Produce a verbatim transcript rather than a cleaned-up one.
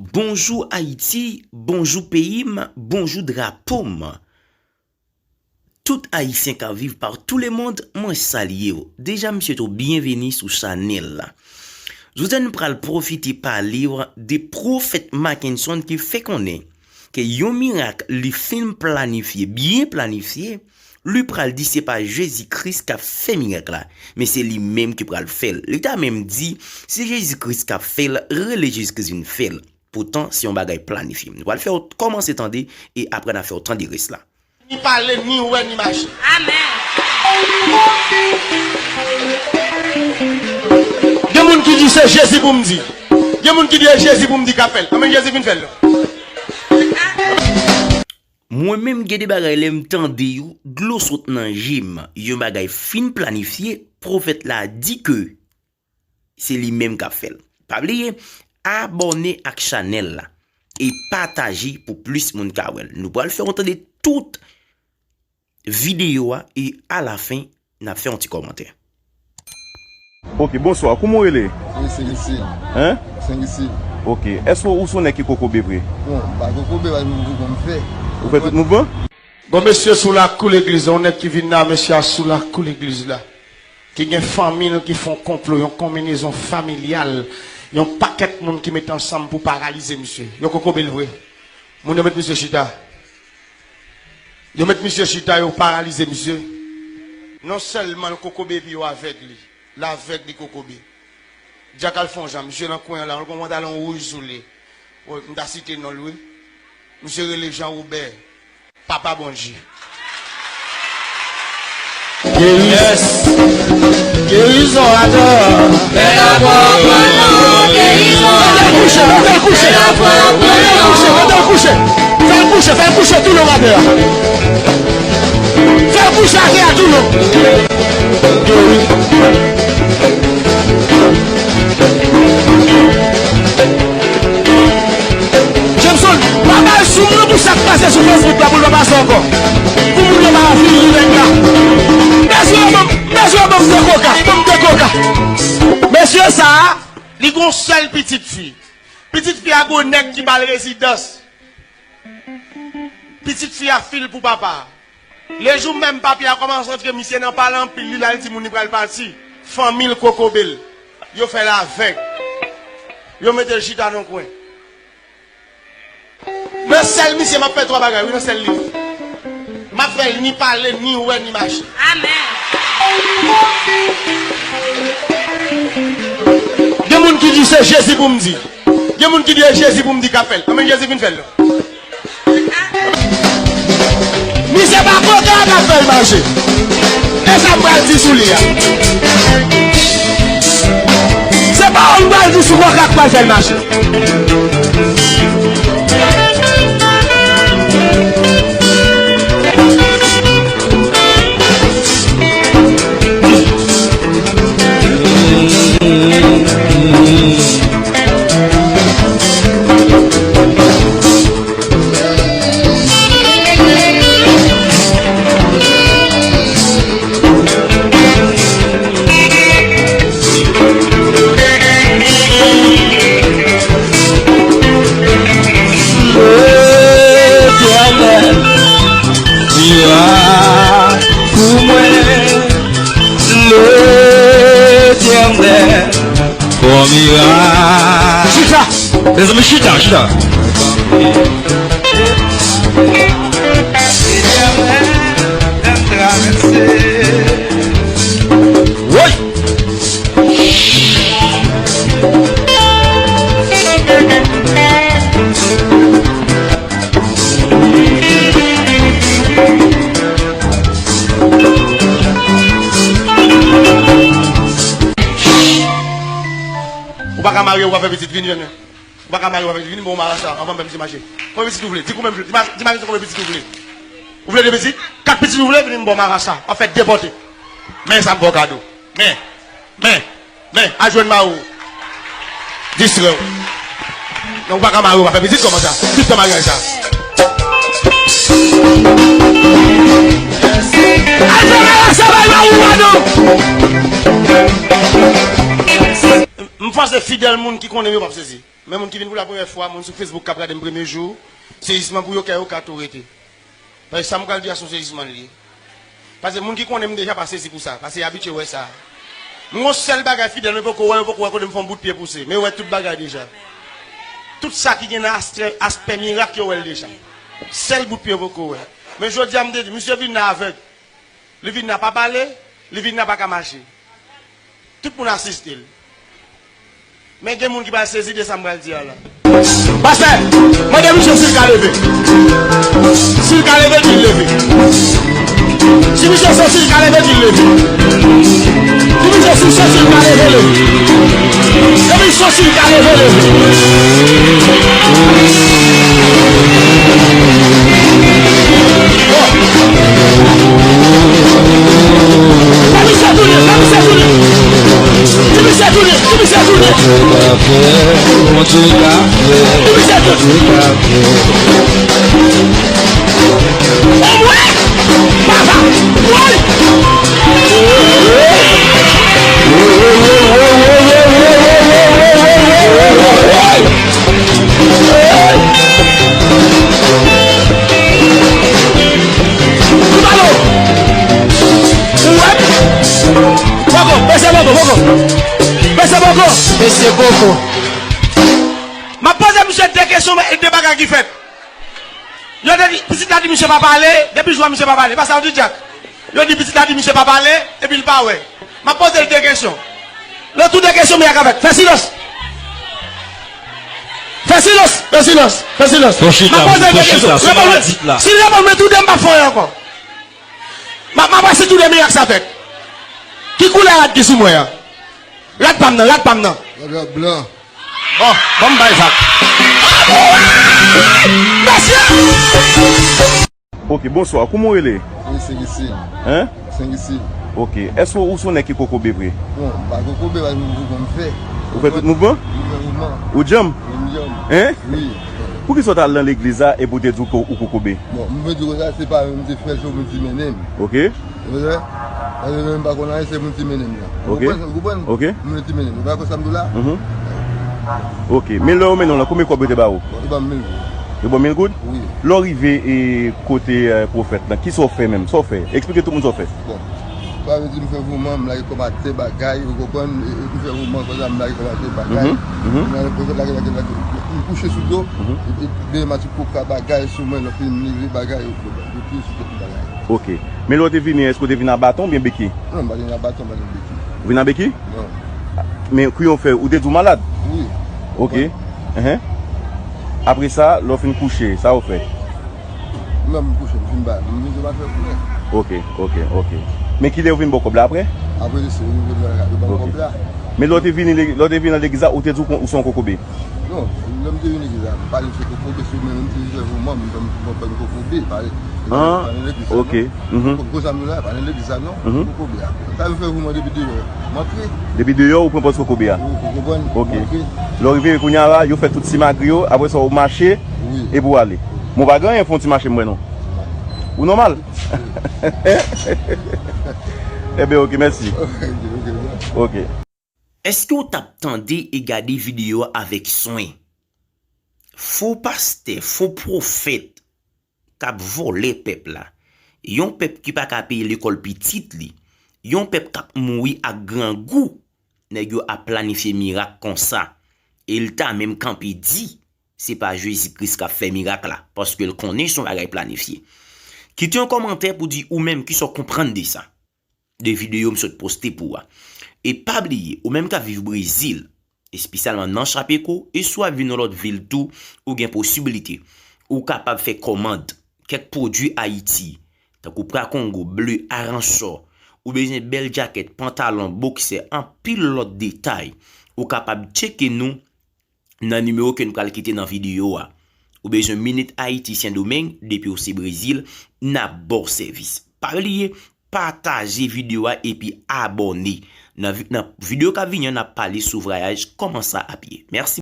Bonjou Ayiti, bonjou peyi m, bonjou drapo m. Tout Ayisyen k ap viv partout le monde, mwen salye w. Deja m swete w byenveni sou chanèl la. Jodi a nou pral pwofite pale w de pwofèt Mackenson ki fè konnen ke yon mirak li fin planifye, byen planifye, li pral di se pa Jezi Kris k ap fè mirak la, men se li menm ki pral fè l. Li ta menm di, si Jezi Kris k ap fè l, rele Jezi Kris vin fè l. Poutan, se yon bagay planifye. Nou pral fè w kòmanse tande e apre n a fè w tande rès la. Ni pale, ni wè, ni mache. Amèn. Gen moun ki di se Jezi pou m di. Gen moun ki di e Jezi pou m di k ap fè l. Anben Jezi vin fè l. Mwen menm gen de bagay lè m tande yo, dlo sot nan je m. Yon bagay fin planifye, pwofèt la di ke se li menm k ap fè l. Pa bliye, abòne ak chanèl la e pataje pou plis moun ka wè l. Nou pral fè w tande tout videyo a e alafen n ap fè yon ti kòmantè. Ok, bonswa. Kouman w rele? Mwen Sengisil. Hein? Sengisil. Ok. Èske ou se yon nèg ki kokobe vre? Bon, m pa kokobe, pa moun ki konn fè. Ou fè tout mouvman? Bon, mesye sou lakou legliz la, yon nèg ki vin la, mesye a sou lakou legliz la. Ki gen fanmi l ki fè yon konplo, yon konbinezon familyal, yon pakèt moun ki mete ansanm pou paralize misye. Yo kokobe l vre. Moun yo met misye chita. Yo met misye chita, yo paralize misye. Non sèlman l kokobe epi yo avèg li. L avèg li kokobe. Dyak al fè yon jan, misye nan kwen an la, yon pantalon wouj sou li. Wi, m ta site non l wi. Misye rele Jean Robert. Papa Bondye. Gerizon. Gerizon atò. Fè lapò pou nou, gerizon. Mete l kouche, mete l kouche. Fè lapò pou nou. Mete l kouche, mete l kouche. Fè l kouche, fè l kouche tou lou atè a. Fè l kouche atè a tou lou. Geri. Jameson, pa bay zoom nan pou sa k pase sou Facebook la pou l pa pase ankò. Pou moun yo pa vin ri nèg la. Mesye yo ban m, mesye yo ban m de koka, ban m de koka. Mesye sa a, li gon sèl pitit fi. Pitit fi a gon nèg ki ba l rezidans. Pitit fi a fil pou papa a. Lejou menm papi a kòmanse antre misye nan pale anpil, li la l di moun li pral pati. Fanmi l kokobe l. Yo fè l avèg. Yo mete l chita nan kwen. Nan sèl misye m ap fè twa bagay wi, nan sèl liv. M ap fè l ni pale, ni wè, ni mache. Amèn. Gen moun ki di se Jezi pou m di. Gen moun ki di e Jezi pou m di k ap fè l. Anben Jezi vin fè l. Misye pa koka k ap fè l mache. E sa m pral di sou li a. Se pawòl m pral di sou koka k pral fè l mache. Letènèl, mirak pou mwen, Letènèl, fè mirak. Chita! Mezanmi, chita, chita. Woy! Ou pa ka marye, ou pa fè pitit, vini, vini. Ou pa ka marye, ou pa fè pitit, vini, m ba w marasa, anvan m fè pitit mache. Konbyen pitit ou vle? Di ou menm, di ma-, di Makenson konbyen pitit ou vle. Ou vle de pitit? Kat pitit ou vle, vini, m ba w marasa. W ap fè de pòte. Men sa m ba w kado. Men, men, men, al jwenn mari w. Distrè w. Non, ou pa ka marye, ou pa fè pitit, kòman sa? Tout tan maryaj sa. Al fè marasa bay mari w, madanm. M Panse fidèl moun ki konnen m yo p ap sezi. Men moun ki vin pou la premyè fwa, moun sou Facebook k ap gade m premye jou, sezisman pou yo, kè yo ka tou rete. Paske sa m pral di a se yon sezisman li ye. Paske moun ki konnen m deja pa sezi pou sa, paske yo abitye wè sa. M gon sèl bagay fidèl, men poko wè, yo poko wè kote m fè yon bout pye pouse. Men yo wè tout bagay deja. Tout sa ki gen nan aspè, aspè mirak, yo wè l deja. Sèl bout pye yo poko wè. Men jodi a, m te di, misye vin nan avèg. Li vin nan pa pale, li vin nan pa ka mache. Tout moun asiste l. Men gen moun ki pral sezi de sa m pral di a la. Pastè, mande misye si l ka leve. Si l ka leve, di l leve. Si misye santi l ka leve, di l leve. Si misye si santi l ka leve, leve. Si misye santi l ka leve, leve. Fè misye tounen, fè misye tounen. Fè misye tounen, fè misye tounen. Fè misye tounen. Omwen! Papa! Woy! Kout alo! Ou wè? Poko, bese poko, poko. Bese poko. Bese poko. M ap poze misye de kesyon e de bagay ki fèt. Yo te di, pitit la di misye pa pale, depi jou a misye pa pale. Pa sa yo di Dyak. Yo di pitit la di misye pa pale, epi l pa wè. M ap poze l de kesyon. Nan tou de kesyon, mirak avèk. Fè silans. Fè silans, fè silans, fè silans. Fò chita, fò chita, sou maladit la. Si l reponn mwen tou de, m p ap fè anyen ankò. M ap, m ap wè si tou de mirak sa fèt. Ki koulè rad ki sou mwen an? Rad pa m nan, rad pa m nan. Rad la blan. Bon, ban m bay sa. Mesye! Ok, bonswa. Kouman w rele? Senk isil. Hein? Senk isil. Ok. Èske ou se yon nèg ki kokobe vre? Bon, m pa kokobe, paske m konn fè. Ou fè tout mouvman? M fè mouvman. Ou djanm? M djanm. Hein? Wi. Poukisa w t al nan legliz la epi w te di w ke ou kokobe? Bon, m vle di w konsa, se pa mwen m te fè l, se moun ki mennen m. Ok. Ou konprann? Paske mwen m pa konn anyen, se moun ki mennen m nan. Ok. Ou konprann? Ou konprann? Ok. Moun ki mennen m. Ou pa konn sa m di w la? Mhm. Ok. Men lè yo mennen w lan, konbyen kòb yo te ba ou? Bon, yo ban m mil goud. Yo ba w mil goud? Wi. Lè w rive e kote, eh, pwofèt lan, kisa w fè menm? Sa w fè? Eksplike tout moun sa w fè. Bon. Sa vle di m fè mouvman, m lage kò m atè bagay, ou konprann? E, e, m fè mouvman konsa, m lage kò m atè bagay. Mhm, mhm. M lage kò m atè, lage, lage, lage. M kouche sou do, mhm, e, e, dèyè m a ti koka bagay sou mwen, lè fini m leve bagay, yo, yo, yo piye sou tèt m bagay. Ok. Men lè w te vini, èske w te vin a baton oubyen beki? Non, m pa te vin a baton, m pa te vin beki. Ou vin a beki? Non. Men kouman w fè? Ou te di w malad? Wi. Ok. Wi. Enhen. Apre sa, lè w fin kouche, sa w fè? Mwen, m kouche, m fin ba, m vin pa fè konnen. Ok, ok, ok. Men kilè yo vin ba w kòb la apre? Apre, se yo vin ba m kòb la. Men lè w te vini, lè w te vin nan legliz la, ou te di w kon-, ou se yon kokobe? Non, lè m te vin legliz la, m pa di m se kokobe, se mwen menm ki vin fè mouvman, m pa, m pa, m pa kokobe, pa, pa nan legliz la, non. Ok. Mhm. Gwo zam yo la, pa nan legliz la, non. Mhm. Kokobe a. Sa yo fè mouvman depi deyò, m antre. Depi deyò, ou pran pòz kokobe a? Ou, ou konprann? Ok. M antre. Lè w rive kounye a la, yo fè tout simagri yo, apre sa, ou mache, wi, epi w ale. Men w pa gen anyen, fè yon ti mache m wè non. Ou nòmal? Ebyen, ok, mèsi. Ok, ok, ok. Ok. Èske w t ap tande e gade videyo a avèk swen? Fo pastè, fo pwofèt k ap vòlè pèp la. Yon pèp ki pa ka peye lekòl pitit li. Yon pèp k ap mouri ak grangou. Nèg yo ap planifye mirak konsa. E l ta menm kanpe di, se pa Jezi Kris k ap fè mirak la, paske l konnen se yon bagay planifye. Kite yon kòmantè pou di ou menm kisa w konprann de sa, de videyo m sot poste pou ou a. E pa bliye, ou menm k ap viv Brezil, espesyalman nan Chapecó, e si w ap viv nan lòt vil tou, ou gen posiblite. Ou kapab fè kòmand kèk pwodui Ayiti, tankou Prakongo, ble, aransò, ou bezwen bèl djakèt, pantalon, boksè, anpil lòt detay. Ou kapab tcheke nou nan nimewo ke n pral kite nan videyo a. Ou bezwen Minit Ayiti Sendomeng, depi w se Brezil, n ap ba w sèvis. Pa bliye, pataje videyo a epi abòne. Nan vi-, nan videyo k ap vini an, n ap pale sou vwayaj, kòman sa ap ye. Mèsi.